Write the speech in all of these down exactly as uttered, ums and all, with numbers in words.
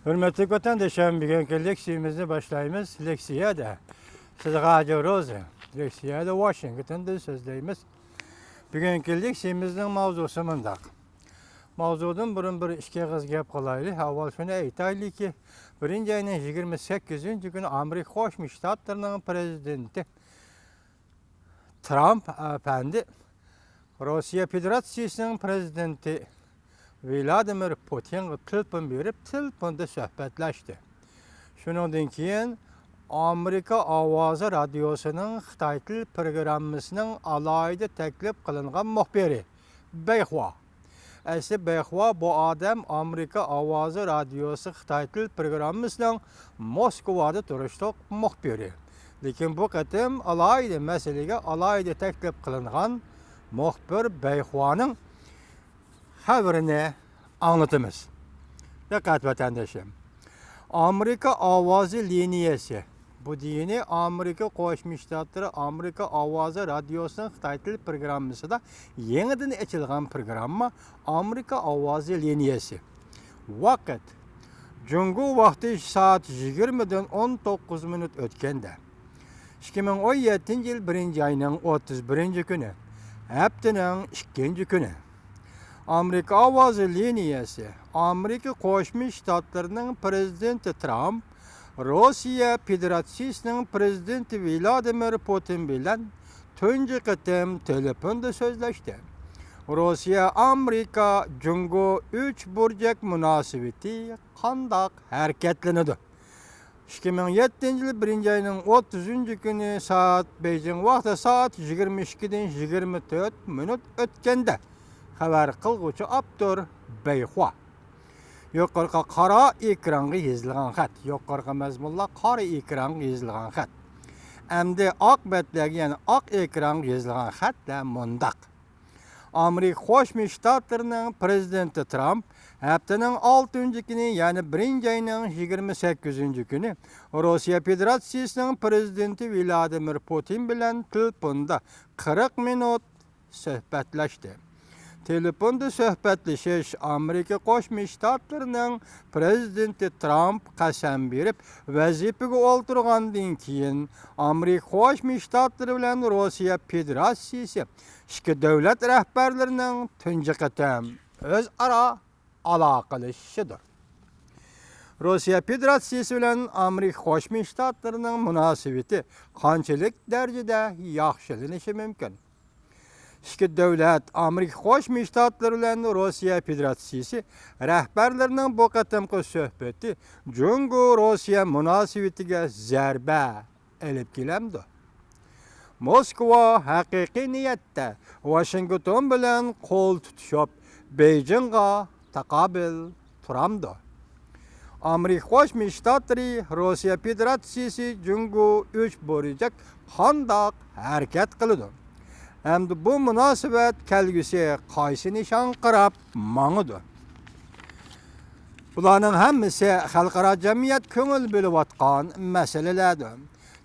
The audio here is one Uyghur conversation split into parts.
ھۆرمەتلىك ۋەتەنداشلار، بۈگۈنكى لېكسىيىمىزنى باشلايمىز. لېكسىيەدە سىزگە ھاجى روزى، لېكسىيەدە ۋاشىنگتوندىن سۆزلەيمىز. بۈگۈنكى لېكسىيىمىزنىڭ ماۋزۇسى مۇنداق. ماۋزۇدىن بۇرۇن بىر ئىككى ئېغىز گەپ قىلايلى. ئاۋۋال شۇنى ئېيتايلىكى، بىرىنچى ئاينىڭ يىگىرمە سەككىزىنچى كۈنى ئامېرىكا قوشما شتاتلىرىنىڭ پىرېزىدېنتى ترامپ ئەپەندى روسىيە فېدېراتسىيىسىنىڭ پىرېزىدېنتى ۋلادىمىر پۇتىنغا تېلېفون بېرىپ، تېلېفوندا سۆھبەتلەشتى. شۇنىڭدىن كېيىن ئامېرىكا ئاۋازى رادىيوسىنىڭ خىتاي تىل پروگراممىسىنىڭ ئالاھىدە تەكلىپ قىلىنغان مۇخبىرى بەيخۇا. ئەسلى بەيخۇا بۇ ئادەم ئامېرىكا ئاۋازى رادىيوسى خىتاي تىل پروگراممىسىنىڭ موسكۋادا تۇرۇشلۇق مۇخبىرى. لېكىن بۇ قېتىم ئالاھىدە مەسىلىگە ئالاھىدە تەكلىپ قىلىنغان مۇخبىر بەيخۇانىڭ خەۋىرىنى ئاڭلىتىمىز. دىققەت ۋەتەندىشىم. ئامېرىكا ئاۋازى لىنىيەسى. بۇ دېگىنى ئامېرىكا قوشما شتاتلىرى ئامېرىكا ئاۋازى رادىيوسىنىڭ خىتاي تىل پروگراممىسىدا يېڭىدىن ئېچىلغان پروگرامما ئامېرىكا ئاۋازى لىنىيەسى. ۋاقىت. جۇڭگو ۋاقتى سائەت يىگىرمىدىن ئون توققۇز مىنۇت ئۆتكەندە. ئىككى مىڭ ئون يەتتىنچى يىل بىرىنچى ئاينىڭ ئوتتۇز بىرىنچى كۈنى، ھەپتىنىڭ ئىككىنچى كۈنى. ئامېرىكا ئاۋازى لىنىيەسى، ئامېرىكا قوشما شتاتلىرىنىڭ پىرېزىدېنتى ترامپ روسىيە فېدېراتسىيىسىنىڭ پىرېزىدېنتى ۋلادىمىر پۇتىن بىلەن تۇنجى قېتىم تېلېفوندا سۆزلەشتى. روسىيە، ئامېرىكا، جۇڭگو ئۈچ بۇرجەك مۇناسىۋىتى قانداق ھەرىكەتلىنىدۇ؟ ئىككى مىڭ يەتتىنچى يىل بىرىنچى ئاينىڭ ئوتتۇزىنچى كۈنى سائەت، بېيجىڭ ۋاقتى سائەت يىگىرمە ئىككىدىن يىگىرمە تۆت مىنۇت ئۆتكەندە، خەۋەر قىلغۇچى ئاپتور بەيخۇا. يۇقىرىقى قارا ئېكرانغا يېزىلغان خەت. يۇقىرىقى مەزمۇنلار قارا ئېكرانغا يېزىلغان خەت. ئەمدى ئاق بەتلەرگە، يەنى ئاق ئېكرانغا يېزىلغان خەتلەر مۇنداق. ئامېرىكا قوشما شتاتلىرىنىڭ پىرېزىدېنتى ترامپ ھەپتىنىڭ ئالتىنچى كۈنى، يەنى بىرىنچى ئاينىڭ يىگىرمە سەككىزىنچى كۈنى روسىيە فېدېراتسىيىسىنىڭ پىرېزىدېنتى ۋلادىمىر پۇتىن بىلەن تېلېفوندا قىرىق مىنۇت سۆھبەتلەشتى. تېلېفوندا سۆھبەتلىشىش ئامېرىكا قوشما شتاتلىرىنىڭ پىرېزىدېنتى ترامپ قەسەم بېرىپ ۋەزىپىگە ئولتۇرغاندىن كېيىن، ئامېرىكا قوشما شتاتلىرى بىلەن روسىيە فېدېراتسىيىسى ئىككى دۆلەت رەھبەرلىرىنىڭ تۇنجى قېتىم ئۆزئارا ئالاقىلىشىشىدۇر. روسىيە فېدېراتسىيىسى بىلەن ئامېرىكا قوشما شتاتلىرىنىڭ مۇناسىۋىتى قانچىلىك دەرىجىدە ياخشىلىنىشى مۇمكىن؟ ئىككى دۆلەت، ئامېرىكا قوشما شتاتلىرى بىلەن روسىيە فېدېراتسىيىسى رەھبەرلىرىنىڭ بۇ قېتىمقى سۆھبىتى جۇڭگو روسىيە مۇناسىۋىتىگە زەربە ئېلىپ كېلەمدۇ؟ موسكۋا ھەقىقىي نىيەتتە ۋاشىنگتون بىلەن قول تۇتۇشۇپ، بېيجىڭغا تاقابىل تۇرامدۇ؟ ئامېرىكا قوشما شتاتلىرى، روسىيە فېدېراتسىيىسى، جۇڭگو ئۈچ بۇرجەك قانداق ھەرىكەت قىلىدۇ؟ ھەمدە بۇ مۇناسىۋەت كەلگۈسى قايسى نىشانغا قاراپ ماڭىدۇ؟ بۇلارنىڭ ھەممىسى خەلقئارا جەمئىيەت كۆڭۈل بۆلۈۋاتقان مەسىلىلەردۇر.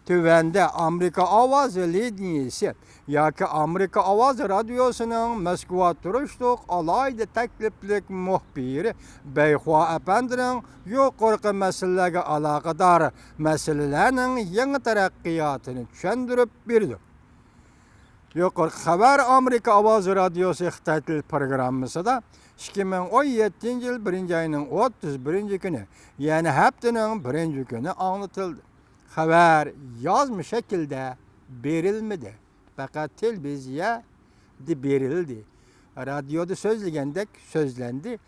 تۆۋەندە ئامېرىكا ئاۋازى لىنىيىسى ياكى ئامېرىكا ئاۋازى رادىيوسىنىڭ مەسكۇۋا تۇرۇشلۇق ئالاھىدە تەكلىپلىك مۇخبىرى بەيخۇا ئەپەندىنىڭ يۇقىرىقى مەسىلىلەرگە ئالاقىدار مەسىلىلەرنىڭ يېڭى تەرەققىياتىنى چۈشەندۈرۈپ بېرىدۇ. يۇقىرىقى خەۋەر ئامېرىكا ئاۋازى رادىيوسى خىتاي تىل پروگراممىسىدا ئىككى مىڭ ئون يەتتىنچى يىل بىرىنچى ئاينىڭ ئوتتۇز بىرىنچى كۈنى، يەنى ھەپتىنىڭ بىرىنچى كۈنى ئاڭلىتىلدى. خەۋەر يازما شەكىلدە بېرىلمىدى، پەقەت تېلېۋىزىيەدە بېرىلدى. رادىيودا سۆزلىگەندەك سۆزلەندى.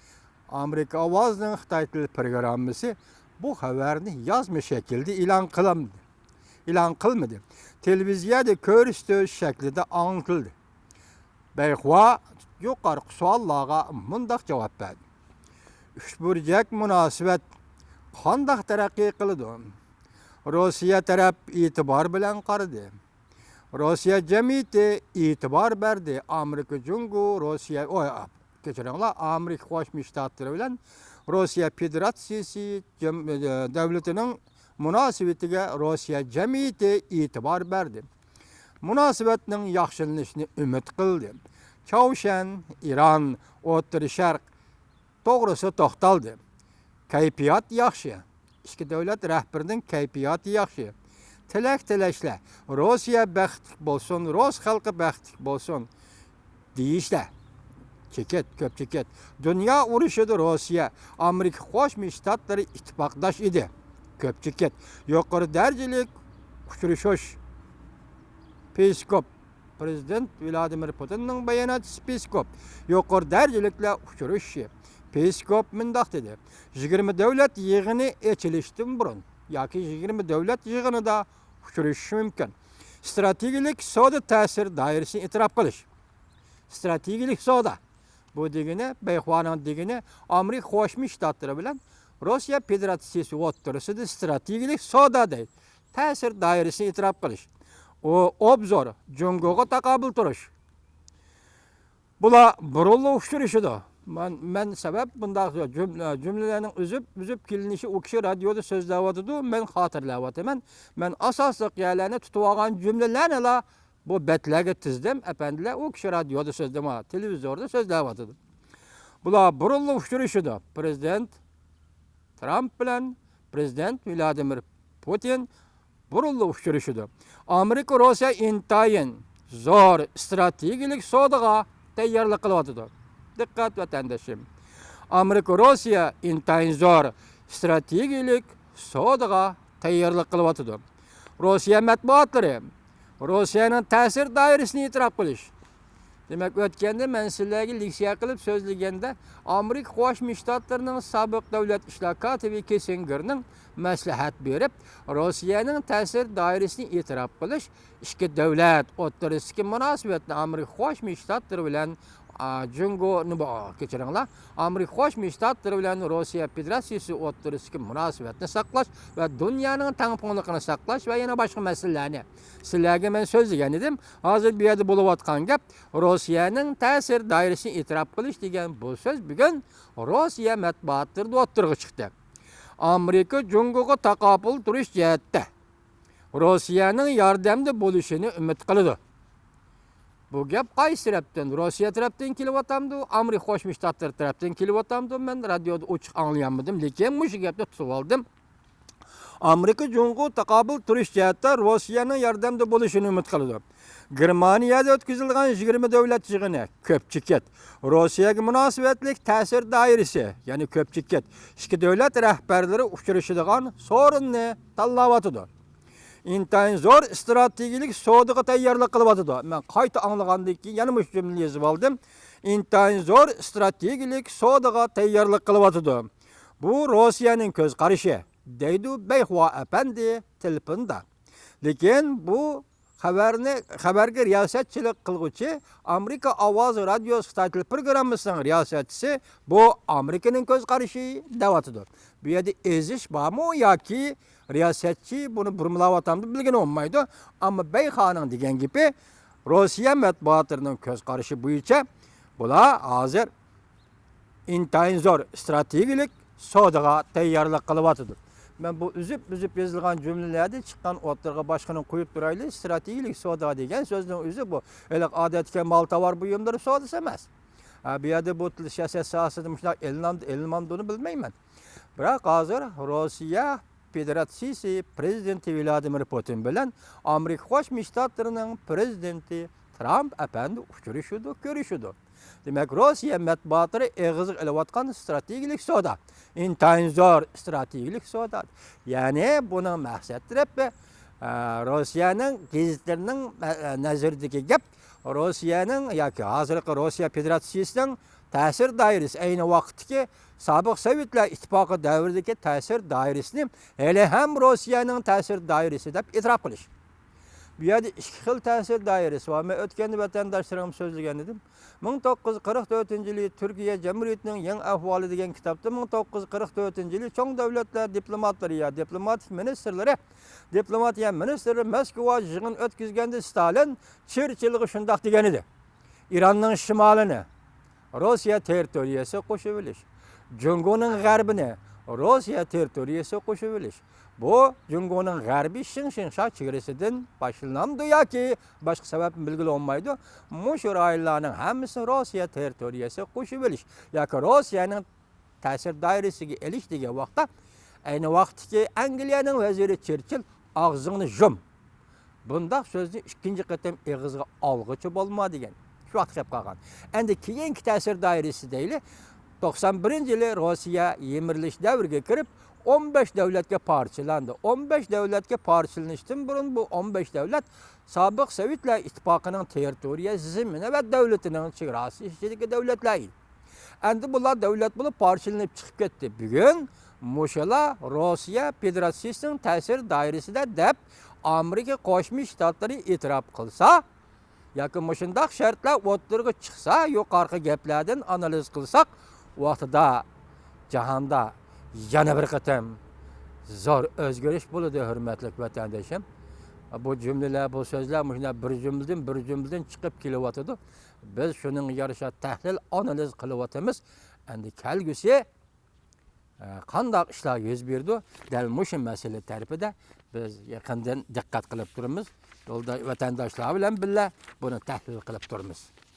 ئامېرىكا ئاۋازىنىڭ خىتاي تىل پروگراممىسى بۇ خەۋەرنى يازما شەكىلدە ئېلان قىلمىدى. ئېلان قىلمىدى. تېلېۋىزىيەدە كۆرسىتىش شەكلىدە ئاڭلىتىلدى. بەيخۇا يۇقىرىقى سوئاللارغا مۇنداق جاۋاب بەردى. ئۈچ بۇرجەك مۇناسىۋەت قانداق تەرەققىي قىلىدۇ؟ روسىيە تەرەپ ئېتىبار بىلەن قارىدى. روسىيە جەمئىيىتى ئېتىبار بەردى. ئامېرىكا، جۇڭگو، روسىيە، ئوي، كەچۈرۈڭلار، ئامېرىكا قوشما شتاتلىرى بىلەن روسىيە فېدېراتسىيىسى جەم-، دۆلىتىنىڭ مۇناسىۋىتىگە روسىيە جەمئىيىتى ئېتىبار بەردى. مۇناسىۋەتنىڭ ياخشىلىنىشىنى ئۈمىد قىلدى. چاۋشيەن، ئىران، ئوتتۇرا شەرق توغرىسىدا توختالدى. كەيپىيات ياخشى. ئىككى دۆلەت رەھبىرىنىڭ كەيپىياتى ياخشى. تىلەك تىلەشلەر، روسىيە بەختلىك بولسۇن، رۇس خەلقى بەختلىك بولسۇن دېيىشلەر. چېكىت، كۆپ چېكىت. دۇنيا ئۇرۇشىدا روسىيە، ئامېرىكا قوشما شتاتلىرى ئىتتىپاقداش ئىدى. كۆپ چېكىت. يۇقىرى دەرىجىلىك ئۇچرىشىش. پېسكوپ، پرېزىدېنت ۋلادىمىر پۇتىننىڭ باياناتچىسى پېسكوپ، يۇقىرى دەرىجىلىكلەر ئۇچرىشىشى. پېسكوپ مۇنداق دېدى، يىگىرمە دۆلەت يىغىنى ئېچىلىشتىن بۇرۇن ياكى يىگىرمە دۆلەت يىغىنىدا ئۇچرىشىشى مۇمكىن. ئىستراتېگىيەلىك سودا تەسىر دائىرىسىنى ئېتىراپ قىلىش. ئىستراتېگىيەلىك سودا. بۇ دېگىنى، بەيخۇانىڭ دېگىنى، ئامېرىكا قوشما شتاتلىرى بىلەن روسىيە فېدېراتسىيىسى ئوتتۇرىسىدا ئىستراتېگىيەلىك سودا دەيدۇ. تەسىر دائىرىسىنى ئېتىراپ قىلىش. ئۇ ئوبزور، جۇڭگوغا تاقابىل تۇرۇش. بۇلار بۇرۇنلا ئۇچرىشىدۇ. مەن، مەن سەۋەب بۇنداق جۈملە، جۈملىلەرنىڭ ئۈزۈپ، ئۈزۈپ كېلىنىشى، ئۇ كىشى رادىيودا سۆزلەۋاتىدۇ، مەن خاتىرىلەۋاتىمەن. مەن ئاساسلىق يەرلەرنى تۇتۇۋالغان جۈملىلەرنىلا بۇ بەتلەرگە تىزدىم، ئەپەندىلەر، ئۇ كىشى رادىيودا سۆزلىمە، تېلېۋىزوردا سۆزلەۋاتىدۇ. بۇلار بۇرۇنلا ئۇچرىشىدۇ. پرېزىدېنت ترامپ بىلەن پرېزىدېنت ۋلادىمىر پۇتىن بۇرۇنلا ئۇچرىشىدۇ. ئامېرىكا روسىيە ئىنتايىن زور ئىستراتېگىيەلىك سودىغا تەييارلىق قىلىۋاتىدۇ. دىققەت، ۋەتەندىشىم! ئامېرىكا روسىيە ئىنتايىن زور ئىستراتېگىيەلىك سودىغا تەييارلىق قىلىۋاتىدۇ. روسىيە مەتبۇئاتلىرى روسىيەنىڭ تەسىر دائىرىسىنى ئېتىراپ قىلىش. دېمەك، ئۆتكەندە مەن سىلەرگە لېكسىيە قىلىپ سۆزلىگەندە، ئامېرىكا قوشما شتاتلىرىنىڭ سابىق دۆلەت ئىشلار كاتىپى كىسسىنگېرنىڭ مەسلىھەت بېرىپ، روسىيەنىڭ تەسىر دائىرىسىنى ئېتىراپ قىلىش، ئىككى دۆلەت ئوتتۇرىسىدىكى مۇناسىۋەتنى ئامېرىكا قوشما شتاتلىرى بىلەن، ئا، جۇڭگونى، بۇ، كەچۈرۈڭلار، ئامېرىكا قوشما شتاتلىرى بىلەن روسىيە فېدېراتسىيىسى ئوتتۇرىسىدىكى مۇناسىۋەتنى ساقلاش ۋە دۇنيانىڭ تەڭپۇڭلۇقىنى ساقلاش ۋە يەنە باشقا مەسىلىلەرنى سىلەرگە مەن سۆزلىگەن ئىدىم. ھازىر بۇ يەردە بولۇۋاتقان گەپ روسىيەنىڭ تەسىر دائىرىسىنى ئېتىراپ قىلىش دېگەن بۇ سۆز بۈگۈن روسىيە مەتبۇئاتلىرىدا ئوتتۇرىغا چىقتى. ئامېرىكا جۇڭگوغا تاقابىل تۇرۇش جەھەتتە روسىيەنىڭ ياردەمدە بولۇشىنى ئۈمىد قىلىدۇ. بۇ گەپ قايسى تەرەپتىن؟ روسىيە تەرەپتىن كېلىۋاتامدۇ؟ ئامېرىكا قوشما شتاتلىرى تەرەپتىن كېلىۋاتامدۇ؟ مەن رادىيودا ئوچۇق ئاڭلىيالمىدىم، لېكىن مۇشۇ گەپنى تۇتۇۋالدىم. ئامېرىكا جۇڭگو تاقابىل تۇرۇش جەھەتتە روسىيەنىڭ ياردەمدە بولۇشىنى ئۈمىد قىلىدۇ. گېرمانىيەدە ئۆتكۈزۈلگەن يىگىرمە دۆلەت يىغىنى كۆپ چېكىت روسىيەگە مۇناسىۋەتلىك تەسىر دائىرىسى، يەنى كۆپ چېكىت ئىككى دۆلەت رەھبەرلىرى ئۇچرىشىدىغان سورۇننى تاللاۋاتىدۇ. ئىنتايىن زور ئىستراتېگىيەلىك سودىغا تەييارلىق قىلىۋاتىدۇ. مەن قايتا ئاڭلىغاندىن كېيىن يەنە مۇشۇ جۈملىنى يېزىۋالدىم. ئىنتايىن زور ئىستراتېگىيەلىك سودىغا تەييارلىق قىلىۋاتىدۇ. بۇ روسىيەنىڭ كۆز قارىشى، دەيدۇ بەيخۇا ئەپەندى تېلېفوندا. لېكىن بۇ خەۋەرنى، خەۋەرگە رىياسەتچىلىك قىلغۇچى ئامېرىكا ئاۋازى رادىيوسى خىتاي تىل پروگراممىسىنىڭ رىياسەتچىسى بۇ ئامېرىكىنىڭ كۆز قارىشى دەۋاتىدۇ. بۇ يەردە ئېزىش بارمۇ ياكى رىياسەتچى بۇنى بۇرمىلاۋاتامدۇ بىلگىلى بولمايدۇ. ئەمما بەيخانىڭ دېگەن گېپى، روسىيە مەتبۇئاتلىرىنىڭ كۆز قارىشى بويىچە بۇلار ھازىر ئىنتايىن زور ئىستراتېگىيەلىك سودىغا تەييارلىق قىلىۋاتىدۇ. مەن بۇ ئۈزۈپ-ئۈزۈپ يېزىلغان جۈملىلەردىن چىققان ئوتتۇرىغا باشقىنى قويۇپ تۇرايلى. ئىستراتېگىيەلىك سودا دېگەن سۆزنىڭ ئۆزى بۇ ھېلىقى ئادەتتىكى مال تاۋار بۇيۇملىرى سودىسى ئەمەس. ھە، بۇ يەردە بۇ تىل سىياسەت ساھەسىدە مۇشۇنداق ئېلىنامدۇ، ئېلىنمامدۇنى بىلمەيمەن. بىراق ھازىر روسىيە فېدېراتسىيىسى پرېزىدېنتى ۋلادىمىر پۇتىن بىلەن ئامېرىكا قوشما شتاتلىرىنىڭ پرېزىدېنتى ترامپ ئەپەندى ئۇچرىشىدۇ، كۆرۈشىدۇ. دېمەك، روسىيە مەتبۇئاتلىرى ئېغىزغا ئېلىۋاتقان ئىستراتېگىيەلىك سودا، ئىنتايىن زور ئىستراتېگىيەلىك سودا. يەنى بۇنىڭ مەقسەت تەرىپى، ئە، روسىيەنىڭ گېزىتلىرىنىڭ، ئە، نەزىرىدىكى گەپ، روسىيەنىڭ ياكى ھازىرقى روسىيە فېدېراتسىيىسىنىڭ تەسىر دائىرىسى، ئەينى ۋاقىتتىكى سابىق سوۋېتلار ئىتتىپاقى دەۋرىدىكى تەسىر دائىرىسىنى ھېلىھەم روسىيەنىڭ تەسىر دائىرىسى دەپ ئېتىراپ قىلىش. بۇ يەردە ئىككى خىل تەسىر دائىرىسى بار. مەن ئۆتكەندە ۋەتەنداشلىرىمغا سۆزلىگەن ئىدىم. مىڭ توققۇز يۈز قىرىق تۆتىنچى يىلى تۈركىيە جەمھۇرىيىتىنىڭ يېڭى ئەھۋالى دېگەن كىتابتا مىڭ توققۇز يۈز قىرىق تۆتىنچى يىلى چوڭ دۆلەتلەر دىپلوماتلىرى يا دىپلوماتىك مىنىستىرلىرى، دىپلوماتىيە مىنىستىرى موسكۋا يىغىن ئۆتكۈزگەندە ستالىن چېرچىلغا شۇنداق دېگەن ئىدى. ئىراننىڭ شىمالىنى روسىيە تېررىتورىيەسىگە قوشۇۋېلىش، جۇڭگونىڭ غەربىنى روسىيە تېررىتورىيەسىگە قوشۇۋېلىش، بۇ جۇڭگونىڭ غەربىي شىڭشىڭشا چېگرىسىدىن باشلىنامدۇ ياكى باشقا سەۋەبنى بىلگىلى بولمايدۇ. مۇشۇ رايونلارنىڭ ھەممىسىنى روسىيە تېررىتورىيەسىگە قوشۇۋېلىش ياكى روسىيەنىڭ تەسىر دائىرىسىگە ئېلىش دېگەن ۋاقىتتا، ئەينى ۋاقىتتىكى ئەنگلىيەنىڭ ۋەزىرى چېرچىل «ئاغزىڭنى يۇم، بۇنداق سۆزنى ئىككىنچى قېتىم ئېغىزغا ئالغۇچى بولما» دېگەن، شۇ ۋاقىتتا كېلىپ قالغان. ئەندى كېيىنكى تەسىر دائىرىسى دەيلى، توقسان بىرىنچى يىلى روسىيە يىمىرىلىش دەۋرىگە كىرىپ، ئون بەش دۆلەتكە پارچىلاندى. ئون بەش دۆلەتكە پارچىلىنىشتىن بۇرۇن بۇ ئون بەش دۆلەت سابىق سوۋېتلار ئىتتىپاقىنىڭ تېررىتورىيە زېمىنى ۋە دۆلىتىنىڭ چېگراسى ئىچىدىكى دۆلەتلەر ئىدى. ئەندى بۇلار دۆلەت بولۇپ پارچىلىنىپ چىقىپ كەتتى. بۈگۈن مۇشۇلار روسىيە فېدېراتسىيىسىنىڭ تەسىر دائىرىسىدە دەپ ئامېرىكا قوشما شتاتلىرى ئېتىراپ قىلسا، ياكى مۇشۇنداق شەرتلەر ئوتتۇرىغا چىقسا، يۇقىرىقى گەپلەردىن ئانالىز قىلساق، ۋاقتىدا جاھاندا يەنە بىر قېتىم زور ئۆزگىرىش بولىدۇ، ھۆرمەتلىك ۋەتەندىشىم. بۇ جۈملىلەر، بۇ سۆزلەر مۇشۇنداق بىر جۈملىدىن، بىر جۈملىدىن چىقىپ كېلىۋاتىدۇ. بىز شۇنىڭغا يارىشا تەھلىل، ئانالىز قىلىۋاتىمىز. ئەندى كەلگۈسى، ئە، قانداق ئىشلار يۈز بېرىدۇ؟ دەل مۇشۇ مەسىلە تەرىپىدە بىز يېقىندىن دىققەت قىلىپ تۇرىمىز. يولدا ۋەتەنداشلار بىلەن بىللە بۇنى تەھلىل قىلىپ تۇرىمىز.